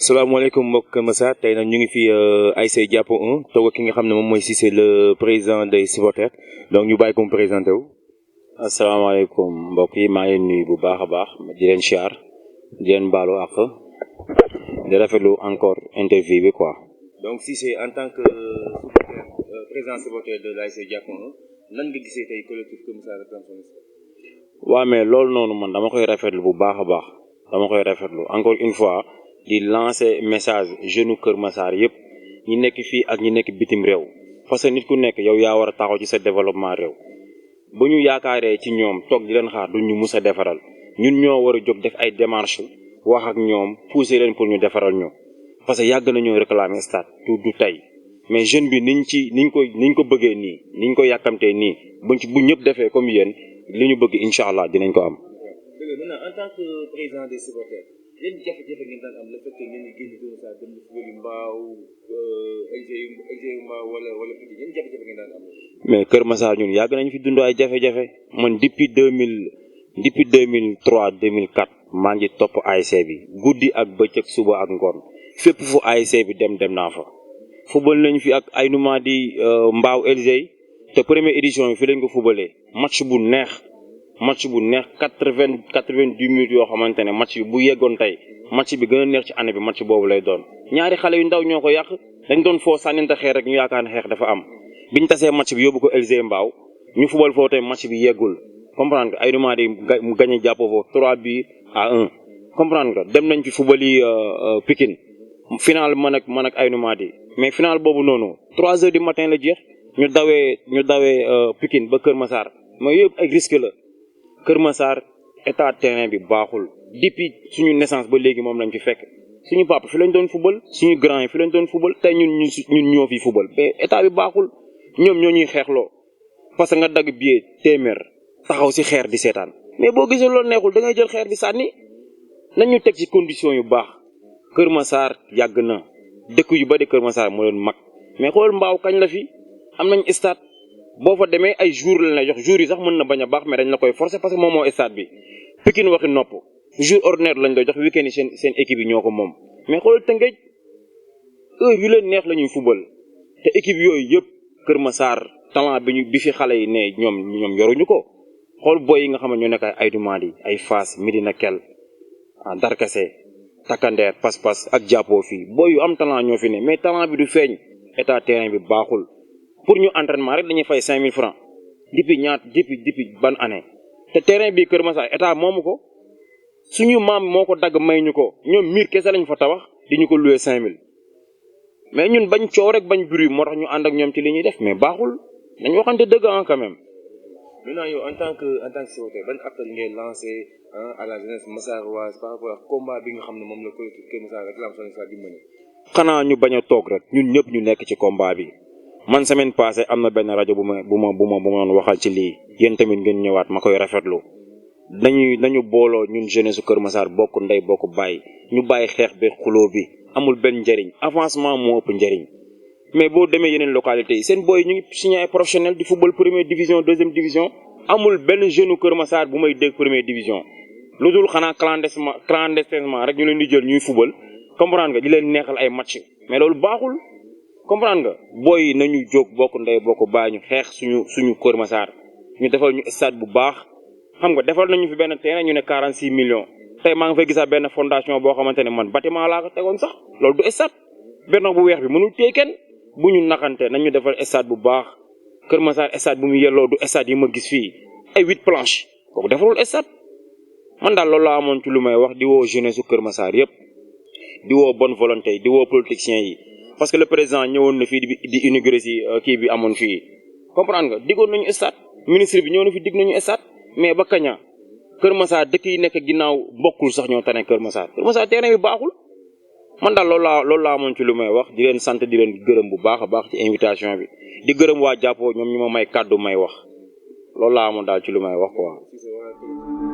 salaamaaleykum mbokk Massa tey nag ñu ngi fi ASC Jàppo 1 toog ki nga xam ne moom mooy Cissé le président des supporters donc ñu bàyyi ko mu présenté wu. asalaamaaleykum mbokk yi maa ngi leen nuyu bu baax a baax di leen siyaar di leen baalu àq di rafetlu encore interview bi quoi. donc Cissé en tant que président supporter de l'ASC Jàppo 1 nan nga gisee tey collectif Kër Massar Réclame. waaw mais loolu noonu man dama koy rafetlu bu baax a baax dama koy rafetlu encore une fois. di lancer message jeune Kër Massar yëpp ñi nekk fii ak ñi nekk bitim réew parce que nit ku nekk yow yaa war a taxaw ci sa développement réew bu ñu yaakaaree ci ñoom toog di leen xaar du ñu mus a defaral ñun ñoo war a jóg def ay démarches wax ak ñoom pousser leen pour ñu defaral ñu parce que yàgg nañoo réclamer stade du tey mais jeune bi niñ ko bëggee nii niñ ko yàkkamtee nii bu ñëpp defee comme yéen li ñu bëgg incha allah dinañ ko am. maintenant en tant que président des supporters. yéen jafe-jafe ngeen daan am le fait que ngeen di génn Kër Massar dem football Mbao Mbao wala Pikine yéen jafe-jafe ngeen daan am. mais Kër Massar ñun yàgg nañu fi dund ay jafe-jafe man depuis 2003 2004 maa ngi topp ASC bi guddi ak bëccëg suba ak ngoon fépp fu ASC bi dem naa fa. football nañu fi ak Aïnouma di Mbao LG te première édition bi fi lañ ko footballee match bu neex 90 minutes yoo xamante ne match bi bu yeggoon tey match bi gën a neex ci année bi match boobu lay doon ñaari xale yu ndaw ñoo ko yàq dañ doon foo sànninte xeer rek ñu yaakaar ne xeex dafa am biñ tasee match bi yóbbu ko LG Mbao ñu fubal foofu tey match bi yeggul comprendre nga ay numaa di mu gagné jàppoo foofu 3-1 comprendre nga dem nañ fi fubali Pikine final man ak ay numaa di mais final boobu noonu 3 heures du matin la jeex ñu dawee Pikine ba Kër Massar mais yëpp ay risque la Kër Massar état terrain bi baaxul depuis suñu naissance ba léegi moom lañ fi fekk suñu papa fi lañ doon fubal suñu grand yi fi lañ doon fubal tey ñun ñoo fi fubal mais état bi baaxul ñoom ñoo ñuy xeexloo parce que nga dagg billet téeméer taxaw si xeer di seetaan mais boo gisee loolu neexul da ngay jël xeer bi sànni nañ ñu teg ci condition yu baax Kër Massar yàgg na dëkk yu bari Kër Massar moo leen mag mais xool Mbao kañ la fi am nañ stade boo fa demee ay jours lañ lay jox jours yi sax mën na bañ a baax mais dañ la koy forcer parce que moom moo stade bi Pikine waxi nopp jour ordinaire lañ lay jox week-end yi seen équipe yi ñoo ko moom mais xoolal Tëngéej heure yu leen neex la ñuy fubal te équipe yooyu yëpp Kër Massar talent bi fi xale yi ne ñoom yoruñu ko xool boy yi nga xam ne ñoo nekk ay Aïdoumadi ay Fass Medina Kell Darkase Takandeer Pas-Pas ak jàppoo fii boy yu am talent ñoo fi ne mais talent bi du feeñ état terrain bi baaxul pour ñu entraînement rek dañuy fay 5000 francs depuis ban année te terrain bi Kër Massar état moomu ko suñu maam moo ko dagg may ñu ko ñoom miir kese lañ fa tabax di ñu ko loué 5000 mais ñun bañ coow rek bañ bruit moo tax ñu ànd ak ñoom ci li ñuy def mais baaxul dañ waxante dëgg quand même. maintenant yow en tant que supporter ban appel ngay lancé à la jeunesse massaroise par rapport ak combat bi nga xam ne moom la collectif Kër Massar Réclame di mener. xanaa ñu bañ a toog rek ñun ñëpp ñu nekk ci combat bi. man semaine passée am na benn rajo bu ma doon waxal ci lii yéen tamit ngeen ñëwaat ma koy rafetlu nañu booloo ñun jeunesse su Kër Massar bokk ndey bokk bàyyi ñu bàyyi xeex bi xuloo bi amul benn njëriñ avancement moo ëpp njëriñ mais boo demee yeneen localités yi seen booy ñu ngi signé ay professionnel di football première division deuxième division amul benn jeune Kër Massar bu may dégg première division lu dul xanaa clandestinement rek ñu leen di jël ñuy football comprendre nga di leen neexal ay match mais loolu baaxul. comprendre nga booy nañu jóg bokk ndey bokk bàyyi ñu xeex suñu Kër Massar ñu defal ñu stade bu baax xam nga defal nañu fi benn terrain ñu ne 46 millions tey maa ngi fay gisaa benn fondation boo xamante ne man bâtiment laa ko tegoon sax loolu du stade benn bu weex bi mënul téye kenn bu ñu naxante nañu defal stade bu baax Kër Massar stade bu mu yelloo du stade yi ma gis fii ay 8 planches kooku defarul stade man daal loolu laa amoon ci lu may wax di woo jeunesse su Kër Massar yëpp di woo bonne volonté di woo politiciens yi. parce que le président ñëwoon na fii di inauguré si kii bi amoon fii comprendre nga diggoon nañu stade ministre bi ñëw na fi digg nañu stade mais ba kaña Kër Massar dëkk yi nekk ginnaaw bokkul sax ñoo tane Kër Massar terrain bi baaxul man daal loolu laa amoon ci lu may wax di leen sant di leen gërëm bu baax a baax ci invitation bi di gërëm waa jàppoo ñoom ñu ma may kàddu may wax loolu laa amoon daal ci lu may wax quoi.